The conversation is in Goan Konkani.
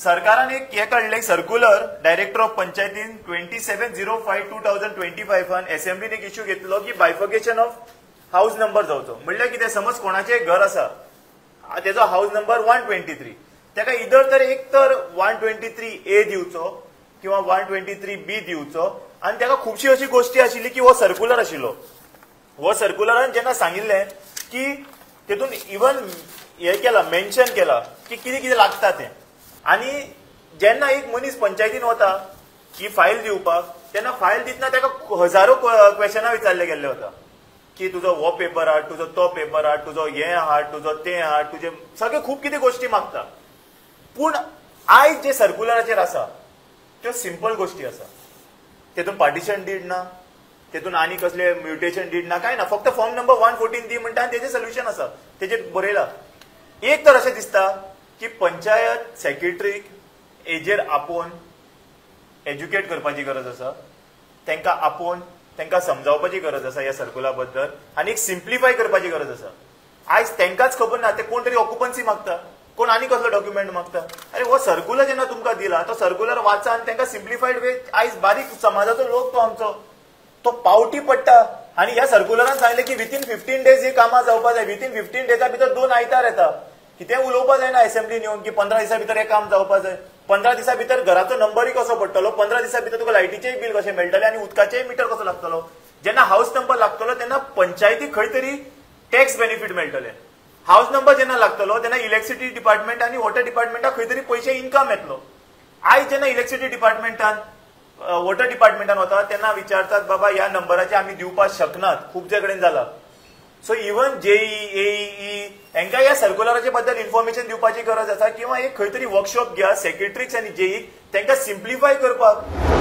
सरकारान एक हे काडलें सर्क्युलर डायरेक्टर ऑफ पंचायतीन 27/05/2025 एसेंब्लीन एक इश्यू घेतलो की बायफर्केशन ऑफ हाऊस नंबर जावचो. म्हणल्यार कितें, समज कोणाचें घर आसा तेजो हाऊस नंबर 123, ताका इधर तर एक तर 123A दिवचो किंवा 123B दिवचो. आनी ताका खुबशी अशी गोश्टी आशिल्ली की हो सर्क्युलर आशिल्लो. हो सर्क्युलरान जेन्ना सांगिल्लें की तेतून इवन हे केला, मेन्शन केला की कितें कितें लागता तें. आनी जेन्ना एक मनीस पंचायतीन वता ही फायल दिवपाक तेन्ना फायल दितना ताका हजारो क्वेशनां विचारले गेल्ले वता की तुजो हो पेपर हाड, तुजो तो पेपर हाड, तुजो हें हाड, तुजो तें हाड, तुजे सगळे खूब कितें गोश्टी मागता. पूण आयज जे सर्क्युलराचेर आसा त्यो सिंपल गोश्टी आसा. तेतून पार्टिशन did ना, तेतून आनी कसले म्युटेशन did ना, कांय ना. फक्त फॉर्म नंबर 114 दी म्हणटा आनी तेजें सोल्युशन आसा, तेजेर बरयला. एक तर अशें दिसता की पंचायत सेक्रेटरीक हेजेर आपोवन एज्युकेट करपाची गरज आसा, तांकां आपोवन तांकां समजावपाची गरज आसा ह्या सर्कुला बद्दल आनी एक सिम्प्लिफाय करपाची गरज आसा. आयज तांकांच खबर ना, ते कोण तरी ऑक्युपन्सी मागता, कोण आनी कसलो डॉक्युमेंट मागता. अरे हो सर्कुलर जेन्ना तुमकां दिला तो सर्कुलर वाचा आनी तांकां सिम्प्लिफायड वे. आयज बारीक समाजाचो लोक तो आमचो, तो पावटी पडटा. आनी ह्या सर्कुलरान सांगलें की विथीन 15 डेज ही कामां जावपा जाय. विथीन 15 डेजा भितर 2 आयतार येता, कितें उलोवपा जायना एसेंब्लीन येवन की 15 दिसां भितर हें काम जावपा जाय. 15 दिसां भितर घराचो नंबरूय कसो पडटलो, 15 दिसां भितर तुका लायटीचेय बील कशें मेळटलें आनी उदकाचेय मिटर कसो लागतलो. जेन्ना हाऊस नंबर लागतलो तेन्ना पंचायतीक खंय तरी टॅक्स बेनिफीट मेळटलें. हाऊस नंबर जेन्ना लागतलो तेन्ना इलेक्ट्रिसिटी डिपार्टमेंट आनी वॉटर डिपार्टमेंटाक खंय तरी पयशे इन्कम येतलो. आयज जेन्ना इलेक्ट्रिसिटी डिपार्टमेंटान वॉटर डिपार्टमेंटान वता तेन्ना विचारतात बाबा ह्या नंबराचे आमी दिवपाक शकनात, खूब कडेन जाला. सो इवन जेई एई हेंकां ह्या सर्क्युलराचे बद्दल इन्फॉर्मेशन दिवपाची गरज आसा किंवा एक खंय तरी वर्कशॉप घ्या सेक्रेटरीक आनी जेईक, तांकां सिम्प्लिफाय करपाक.